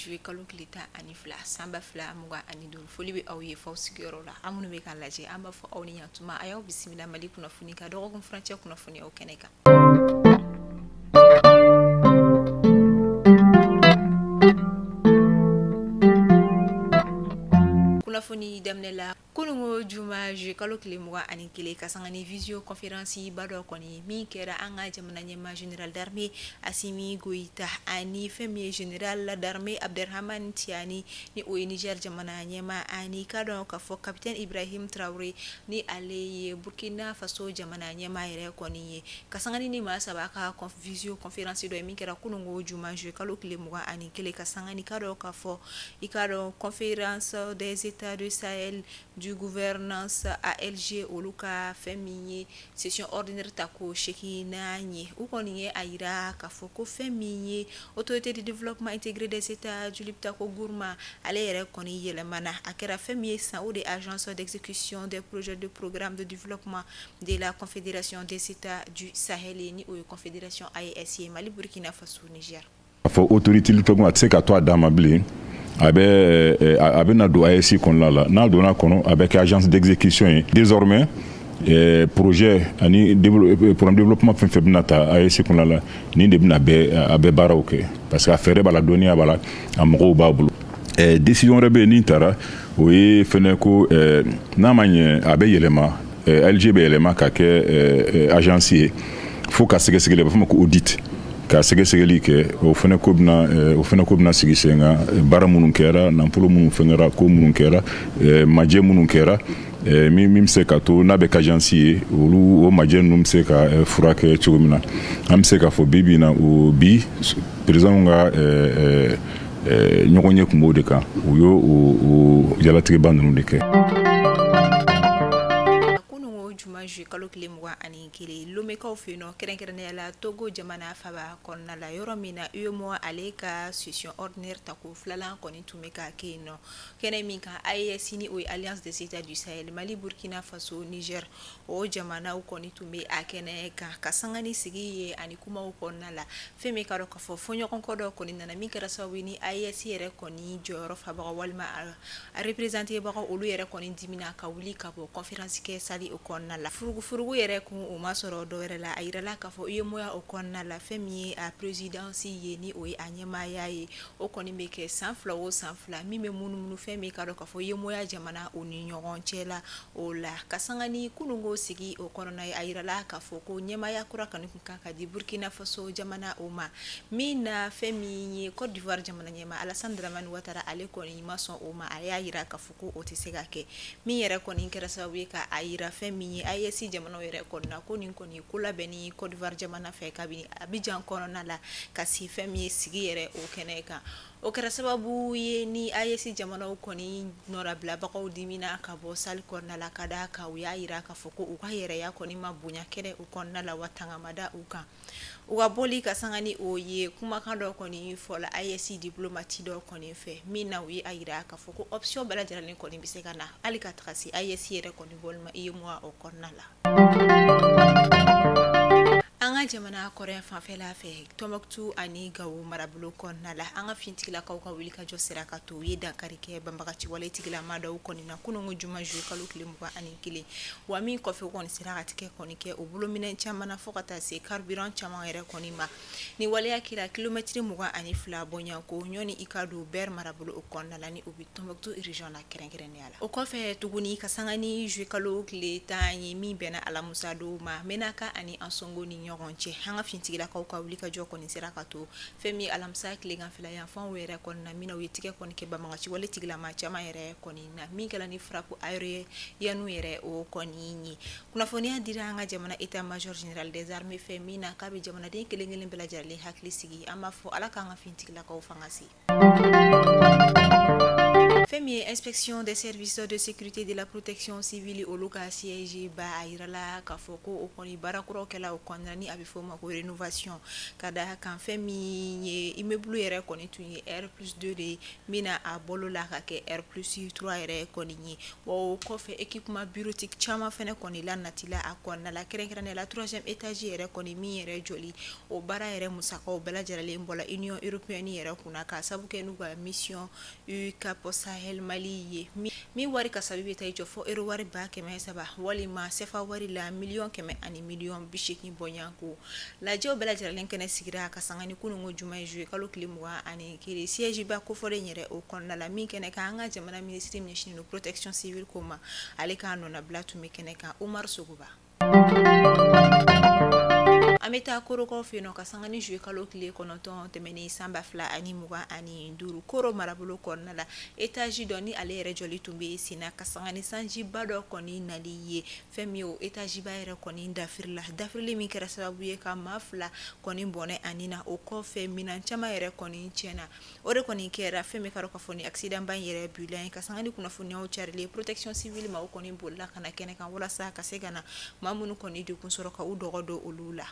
juillet kalo tile 12 san 2025. Foli bɛ aw ye f'aw sigiyɔrɔ la, an minnu bɛ k'a lajɛ, an b'a fɔ aw ni ɲantuma, a y'aw bisimila Mali kunnafoni ka dɔgɔkun furancɛ kunnafoniyaw kɛnɛ kan. Kunnafoni daminɛ la, kununko juma juillet kalo tile 21, ka sanga ni visio conférence ba dɔ kɔni min kɛra an ka jamana ɲɛmaa général d'armée Assimi Goïta ani fɛn min ye général d'armée Abderrahmane Tiani ni o ye Niger jamana ɲɛmaa, ani k'a dɔn k'a fɔ capitaine Ibrahim Traoré ni ale ye Burkina Faso jamana ɲɛmaa yɛrɛ kɔni ye, ka sanga ni maa saba ka visio conférence dɔ ye min kɛra kununko juma juillet kalo tile 21, ka sanga ni k'a dɔn k'a fɔ i k'a dɔn conférence des états du Sahel du gouvernance ALG olu ka fɛn min ye session ordinaire ta ko 8nan ye. U kɔni ye a yira k'a fɔ ko fɛn min ye autorité de développement intégré des états du Liptako Gourma ale yɛrɛ kɔni yɛlɛmana, a kɛra fɛn min ye san o de agence d'exécution des projets de programme de développement de la confédération des états du Sahel ni o ye confédération AES ye, Mali, Burkina Faso, Niger. A fɔ autorité Liptako a tɛ se ka to a dan ma bilen, a bɛ na don AES kɔnɔna la. N'a donna kɔnɔ, a bɛ kɛ agence d'exécution ye. Désormais projet ani programme développement fɛn fɛn bɛna ta AES kɔnɔna la, nin de bɛna a bɛɛ baaraw kɛ, parce que a fɛɛrɛ b'a la, dɔnniya b'a la, a mɔgɔw b'a bolo. Décision wɛrɛ bɛ yen min taara, o ye fɛnɛ ko n'a ma ɲɛ a bɛ yɛlɛma, ALG bɛ yɛlɛma ka kɛ agence ye, fo ka sɛgɛsɛgɛli, a bɛ fɔ o ma ko audit, ka sɛgɛsɛgɛli kɛ. O fɛnɛ ko bɛna o fɛnɛ ko bɛna sigi sen kan, baara minnu kɛra, nafolo minnu fɛngɛra, ko minnu kɛra, majɛ minnu kɛra, min bɛ se ka to n'a bɛ kɛ agence ye, olu o majɛ ninnu bɛ se ka furakɛ cogo min na. An bɛ se k'a fɔ bi bi in na, o bi président ka ɲɔgɔn ye tun b'o de kan, u y'o o jalatigɛba ninnu de kɛ. Juillet kalo tile 21, Lomekaw fɛ yen nɔ, kɛrɛnkɛrɛnnenya la Togo jamana faba kɔnɔna la, yɔrɔ min na UEMOA ale ka session ordinaire ta ko filanan kɔni tun bɛ ka kɛ yen nɔ. Kɛnɛ min kan, AES ni o ye Alliance des États du Sahel, Mali, Burkina Faso, Niger, o jamanaw kɔni tun bɛ a kɛnɛ kan, ka sanga ni sigi ye ani kumaw kɔnɔna la. Fɛn min ka dɔn k'a fɔ fɔɲɔgɔnkɔ dɔ kɔni nana min kɛra sababu ye ni AES yɛrɛ kɔni jɔyɔrɔ fabaga walima a représenté bagaw olu yɛrɛ kɔni dimina ka wuli ka bɔ conférence kɛ salle o kɔnɔna la. Furugufurugu yɛrɛ kun o ma sɔrɔ dɔwɛrɛ la, a yirala k'a fɔ UEMOA o kɔnɔna la, fɛn min ye a présidence ye ni o ye a ɲɛmaaya ye, o kɔni bɛ kɛ san 2 o san 2, min bɛ munumunu fɛn min ka dɔn k'a fɔ UEMOA jamana o ni ɲɔgɔn cɛ la. O la ka sanga ni kununko sigi o kɔnɔna ye, a yirala k'a fɔ ko ɲɛmaaya kura kɔni kun kan ka di Burkina Faso jamana o ma, min na fɛn min ye Côte d'Ivoire jamana ɲɛmaa Alassane Dramane Ouattara ale kɔni ma sɔn o ma, a y'a yira k'a fɔ ko o tɛ se ka kɛ. Min yɛrɛ kɔni kɛra sababu ye ka a yira fɛn min ye AES jamanaw yɛrɛ kɔnɔna ko nin kɔni ko labɛnni Côte d'Ivoire jamana fɛ kabini Abidjan kɔnɔna la ka se fɛn min ye sigi yɛrɛ o kɛnɛ kan. O kɛra sababu ye ni AES jamanaw kɔni nɔrabilabagaw dimina ka bɔ salle kɔnɔna la, ka d'a kan u y'a yira k'a fɔ ko u ka yɛrɛya kɔni ma bonya kɛnɛ o kɔnɔna la, wa tanga ma da u kan. U ka bɔli ka sanga ni o ye, kumakan dɔ kɔni fɔla AES diplomate dɔ kɔni fɛ, min na u ye a yira k'a fɔ ko option bɛɛ lajɛlen kɔni bɛ se ka na hali ka taga se AES yɛrɛ kɔni bɔli ma UEMOA o kɔnɔna la. An ka jamana kɔrɔn fanfɛla fɛ, Tɔnbɔkutu ani Gawo marabolo kɔnɔna la, an ka fintigilakaw ka wuli ka jɔ sera ka to u ye dankari kɛ banbagaci wale tigilama dɔw kɔni na kununko juma juillet kalo tile 21. Wa min kɔfɛ, u kɔni sera ka tigɛ kɔni kɛ o bolominɛn caman na fo ka taa se carburant caman yɛrɛ kɔni ma. Ni waleya kɛra kilomɛtiri 22 bɔɲɔgɔnko ɲɔni i ka don Bɛri marabolo o kɔnɔna la, ni o bɛ Tɔnbɔkutu région na kɛrɛnkɛrɛnnenya la. O kɔfɛ tuguni, ka sanga ni juillet kalo tile 10 ye min bɛnna alamisa don ma, Menaka ani Ansongo ni ɲɔgɔn cɛ, an ka fintigilakaw ka wuli ka jɔ kɔni sera ka to fɛn min alamisa tileganfɛla yanfanw yɛrɛ kɔni na, min na u ye tigɛ kɔni kɛ banbagaci wale tigilama caman yɛrɛ kɔni na, min kɛra ni frappe aérienne yɛrɛ o kɔni ye. Kunnafoniya dira an ka jamana état major général des armées fɛ, min na k'a bɛ jamanaden kelen kelen bɛɛ lajɛlen hakili sigi. An b'a fɔ Ala k'an ka fintigilakaw fanga se. Fɛn min ye Inspection des services de sécurité de la protection civile, olu ka siège ba, a yirala k'a fɔ ko o kɔni baara kuraw kɛla o kɔnɔna, ni a bɛ fɔ o ma ko rénovation. Ka da kan, fɛn min ye immeuble yɛrɛ kɔni tun ye R+2 de ye, min na a bɔl'o la ka kɛ R+3 yɛrɛ kɔni ye. Wa o kɔfɛ, équipement bureautique caman fɛnɛ kɔni la natila a kɔnɔna la, kɛrɛnkɛrɛnnenya la troisième étage yɛrɛ kɔni min yɛrɛ jɔli, o baara yɛrɛ musakaw bɛɛ lajɛlen bɔla Union européenne yɛrɛ kunna, k'a sabu kɛ n'u ka mission EUCAP Sahel Mali ye, min wari kasabi bɛ taa i jɔ fɔ euro wari 300,000, walima CFA wari la 180,000,000 bɔɲɔgɔnko. Lajɛw bɛɛ lajɛlen kɛnɛ sigira ka sanga ni kununko juma ye, juillet kalo tile 21, siège ba kofɔlen yɛrɛ o kɔnɔna la, min kɛnɛ kan, an ka jamana minisiri min ɲɛsinnen don protection civile ko ma, ale k'a nɔnabila tun bɛ kɛnɛ kan, Umar Sogoba. An bɛ taa Korokaw fɛ yen nɔ, ka sanga ni juillet kalo tile 9 tɛmɛnen san 2025, Koro marabolo kɔnɔna la, étage dɔ ni ale yɛrɛ jɔli tun bɛ sen na, ka sanga ni sanjiba dɔ kɔni nali ye, fɛn min ye o étage ba yɛrɛ kɔni dafirila, dafirili min kɛra sababu ye ka maa fila kɔni bɔnɛ ani na. O kɔfɛ, minɛn caman yɛrɛ kɔni tiɲɛna. O de kɔni kɛra fɛn min ka dɔn k'a fɔ ni accident ba in yɛrɛ bilan ye. Ka sanga ni kunnafoniyaw carilen, protection civile ma o kɔni bolila ka na kɛnɛ kan, walasa ka se ka na maa minnu kɔni degun sɔrɔ, ka u dɔgɔ don olu la.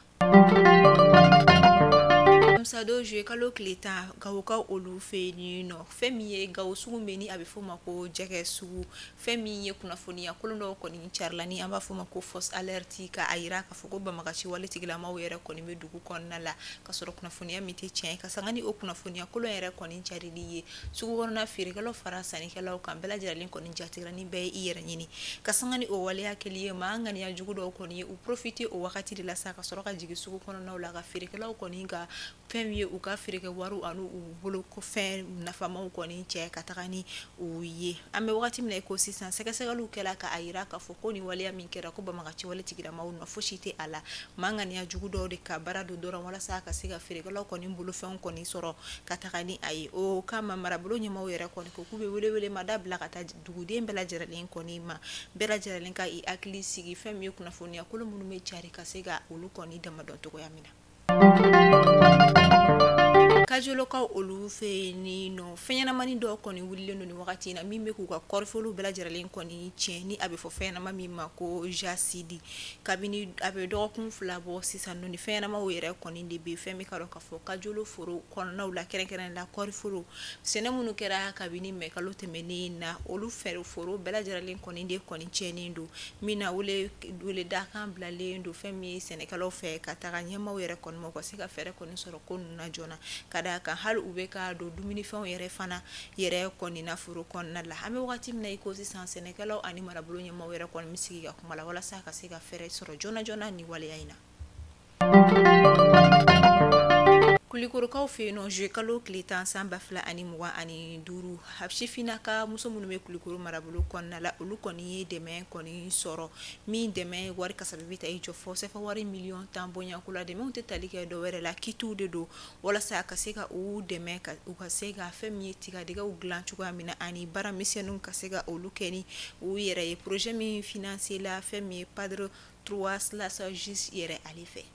Alamisa juillet kalo tile 10, Gawokaw olu fɛ yen nɔ, fɛn min ye Gawo sugu min ni a bɛ f'o ma ko jɛgɛ sugu, fɛn min ye kunnafoniya kolon dɔw kɔni carila, ni an b'a fɔ o ma ko fausse alerte, ka a yira k'a fɔ ko banbagaci wale tigilamaw yɛrɛ kɔni bɛ dugu kɔnɔna la, ka sɔrɔ kunnafoniya min tɛ tiɲɛ. Ka sanga ni o kunnafoniya kolon yɛrɛ kɔni carili ye, sugu kɔnɔna feerekɛlaw fara sannikɛlaw kan, bɛɛ lajɛlen kɔni jatigɛra, ni bɛɛ ye i yɛrɛ ɲini. Ka sanga ni o waleya kɛli ye, maa ŋaniya jugu dɔw kɔni ye u profiter o wagati de la sa, ka sɔrɔ ka jigin sugu kɔnɔnaw la, ka feerekɛlaw kɔni ka fɛn min ye u ka feerekɛ wariw ani u bolo ko fɛn nafamaw kɔni cɛ ka taga ni u ye. An bɛ wagati min na i ko sisan, sɛgɛsɛgɛliw kɛla k'a yira k'a fɔ ko nin waleya min kɛra, ko banbagaci wale tigilamaw nɔ fosi tɛ a la, maa ŋaniya jugu dɔw de ka baara don dɔrɔn, walasa ka se ka feerekɛlaw kɔni bolofɛnw kɔni sɔrɔ ka taga ni a ye. O kama, marabolo ɲɛmaaw yɛrɛ kɔni ko k'u bɛ wele ma da bila ka taa duguden bɛɛ lajɛlen kɔni ma, bɛɛ lajɛlen ka i hakili sigi, fɛn min ye kunnafoniya kolon minnu bɛ cari, ka se ka olu kɔni damadɔn cogoya min na. Kajolokaw olu fɛ yen ni nɔ, fɛn ɲɛnamani dɔw kɔni wulilen don nin wagati in na, min bɛ k'u ka kɔɔrifolo bɛɛ lajɛlen kɔni tiɲɛ, ni a bɛ fɔ fɛn ɲɛnama min ma ko jasside. Kabini a bɛ dɔgɔkun 2 bɔ sisan nɔ, ni fɛn ɲɛnamaw yɛrɛ kɔni de bɛ fɛn min ka dɔn k'a fɔ Kajolo foro kɔnɔnaw la, kɛrɛnkɛrɛnnen la kɔɔriforo sɛnɛ minnu kɛra kabini mɛ kalo tɛmɛnen na, olu fɛrɛ foro bɛɛ lajɛlen kɔni de kɔni tiɲɛnen don, min na wele dakan bilalen don fɛn min ye sɛnɛkɛlaw fɛ ka taga ɲɛmaaw yɛrɛ kɔni ma, u ka se ka fɛɛrɛ kɔni sɔrɔ ko ninnu na joona, ka d'a kan hali u bɛ ka don dumunifɛnw yɛrɛ fana yɛrɛ kɔni na foro kɔnɔna la. An bɛ wagati min na i ko sisan, sɛnɛkɛlaw ani marabolo ɲɛmaaw yɛrɛ kɔni bɛ sigi ka kuma la, walasa ka se ka fɛɛrɛ sɔrɔ joona joona ni waleya in na. Kulikorokaw fɛ yen nɔ, juillet kalo tile 10 san 2025, sifinnaka muso minnu bɛ Kulikoro marabolo kɔnɔna la, olu kɔni ye dɛmɛ kɔni sɔrɔ, min dɛmɛ wari kasabi bɛ taa i jɔ fɔ CFA wari 10,000,000 bɔɲɔgɔnko la. Dɛmɛw tɛ tali kɛ dɔ wɛrɛ la, kitiw de don, walasa ka se ka u dɛmɛ ka u ka se ka fɛn min ye tigadɛgɛw dilan cogoya min na, ani baara misɛnninw ka se ka olu kɛ ni u yɛrɛ ye. Projet min financé la fɛn min ye PADRE 3/JIS yɛrɛ ale fɛ.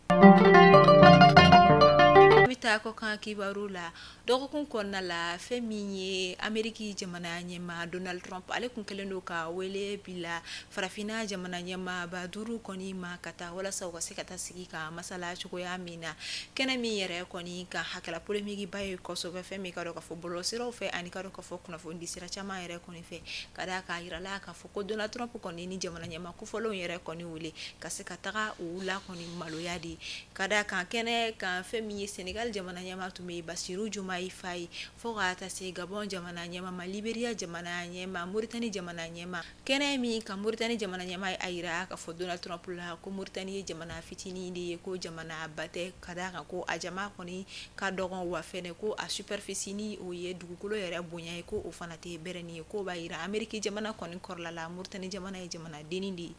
An bɛ taa kɔkan kibaru la. Dɔgɔkun kɔnɔna la, fɛn min ye Ameriki jamana ɲɛmaa Donald Trump, ale kun kɛlen don ka wele bila farafinna jamana ɲɛmaaba 5 kɔni ma, ka taa walasa u ka se ka taa sigi ka masala cogoya min na, kɛnɛ min yɛrɛ kɔni ka hakɛla polémique ba ye kosɛbɛ, fɛn min ka dɔn k'a fɔ bɔlɔlɔsiraw fɛ ani ka dɔn k'a fɔ kunnafoni sira caman yɛrɛ kɔni fɛ, ka d'a kan a yirala k'a fɔ ko Donald Trump kɔni ni jamana ɲɛmaa kofɔlenw yɛrɛ kɔni wele ka se ka taga u la kɔni maloya de, ka d'a kan kɛnɛ kan, fɛn min ye Sénégal jamana ɲɛmaa tun bɛ Bassirou Diomaye Faye, fo ka taa se Gabon jamana ɲɛmaa ma, Libéria jamana ɲɛmaa, Mauritanie jamana ɲɛmaa. Kɛnɛ min kan, Mauritanie jamana ɲɛmaa ye a yira k'a fɔ Donald Trump la ko Mauritanie ye jamana fitinin de ye, ko jamana ba tɛ, ka d'a kan ko a jama kɔni ka dɔgɔn, wa fɛnɛ ko a superficie, ni o ye dugukolo yɛrɛ bonya ye, ko o fana tɛ bɛrɛ ye, ko b'a yira Amérique jamana kɔni kɔrɔla la, Mauritanie jamana ye jamana dennin de ye.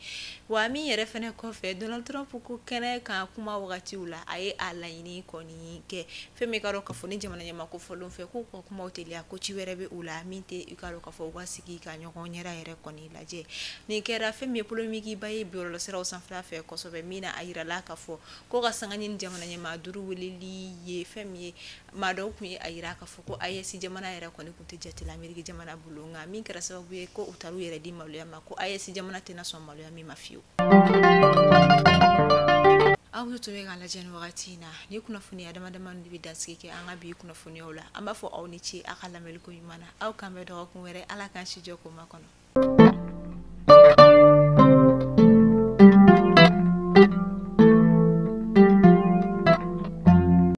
Wa min yɛrɛ fɛnɛ kɔfɛ, Donald Trump ko kɛnɛ kan kuma wagatiw la, a ye a laɲini kɔni kɛ. lajɛ. Fɛn min ka dɔn k'a fɔ ni jamana ɲɛmaa kofɔlenw fɛ, k'u ka kumaw teliya, ko ci wɛrɛ bɛ u la min tɛ i ka dɔn k'a fɔ u ka sigi ka ɲɔgɔn ɲɛda yɛrɛ kɔni lajɛ. Nin kɛra fɛn min ye polémique ba ye bɔlɔlɔsiraw sanfɛla fɛ kosɛbɛ, min na a yirala k'a fɔ ko ka sanga ni jamana ɲɛmaa 5 weleli ye. Fɛn min ye, maa dɔw tun ye a yira k'a fɔ ko AES jamana yɛrɛ kɔni tun tɛ jate la Ameriki jamana bolo, nka min kɛra sababu ye ko u taara u yɛrɛ di maloya ma, ko AES jamana tɛna sɔn maloya min ma fiyewu. Aw tun bɛ k'a lajɛ ni wagati in na, ni kunnafoniya dama dama de bɛ dansigi kɛ an ka bi kunnafoniyaw la. An b'a fɔ aw ni ce aw ka lamɛnni ko ɲuman na. Aw k'an bɛn dɔgɔkun wɛrɛ. Ala k'an si jɔ k'o makɔnɔ.